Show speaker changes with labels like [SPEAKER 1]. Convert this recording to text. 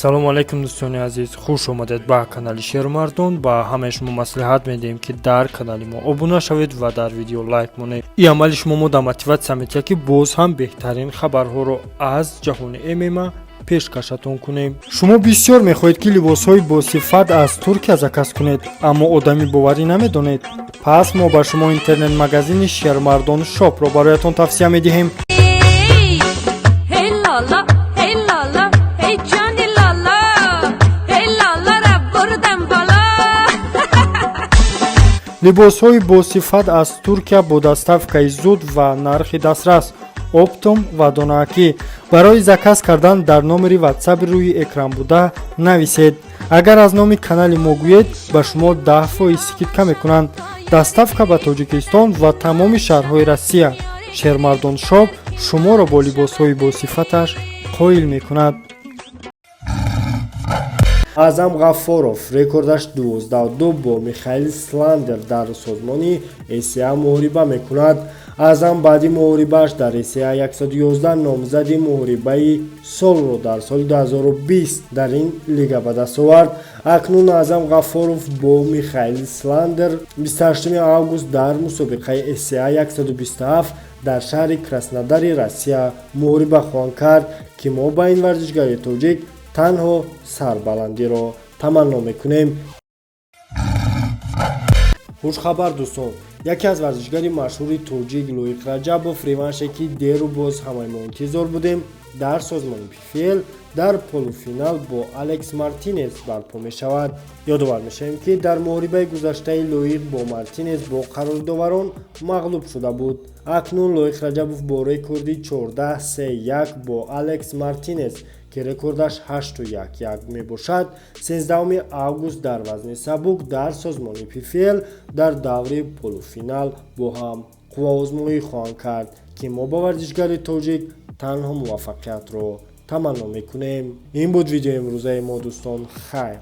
[SPEAKER 1] Салому алайкум, дӯстони азиз, хуш омадед ба канали Шермардон. Ба ҳамаи шумо маслиҳат медиҳем, ки дар канали мо обуна шавед ва дар видео лайк монед. Ин амали шумо мо дар мотиватсия метиҳад, ки боз ҳам беҳтарин хабарҳоро аз ҷаҳони ММА пешкашатон кунем. Шумо бисёр мехоҳед, ки либосҳои босифат аз Туркия заказ кунед, аммо одами боварӣ намедонед. Пас мо ба шумо интернет-магазини Шермардон Шопро бароятон тавсия медиҳем.
[SPEAKER 2] Hey lala, hey lala, hey Johnny lala, hey lala ra burdam bala.
[SPEAKER 1] Либосҳои босифат аз Туркия бо доставкаи зуд ва нархи дастрас, оптом ва донаакӣ. Барои заказ кардан дар номери ватсапи рӯи экран буда нависед. Агар аз номи канали мо гӯед, ба шумо 10% скидка мекунанд. Доставка ба Тоҷикистон ва тамоми шаҳрҳои Россия. Шермардон Шоп шуморо бо либосҳои босифаташ қоил мекунад.
[SPEAKER 3] Аъзам Ғаффоров, рекордаш 12-2, бо Михаил Сландер дар созмони ACA муҳориба мекунад. Аъзам баъди муҳорибааш дар ACA 111 номзади муҳорибаи солро дар соли 2020 дар ин лига ба даст овард. Акнун Аъзам Ғаффоров бо Михаил Сландер 28 август дар мусобиқаи ACA 127 дар шаҳри Краснодари Россия муҳориба хоҳанд кард, ки мо ба ин варзишгари тоҷик танҳо сарбаландиро таманно мекунем. Хушхабар, дӯстон: яке аз варзишгари машҳури тоҷик Лоиқ Раҷабов реванше, ки деру боз ҳамаи мо интизор будем, дар созмони ПФЛ дар полуфинал бо Алекс Мартинес барпо мешавад. Ёдовар мешавем, ки дар муҳорибаи гузаштаи Лоиқ бо Мартинес бо қарори доварон мағлуб шуда буд. Акнун Лоиқ Раҷабов бо рекорди 14-3-1 бо Алекс Мартинес, ки рекордаш 8-1-1 мебошад, 13 август дар вазни сабук дар созмони ПФЛ дар даври полуфинал бо ҳам қувваозмоӣ хоҳанд кард, ки мо ба варзишгари тоҷик танҳо муваффақиятро таманно мекунем. Ин буд видеои имрӯзаи мо, дӯстон. Хайр.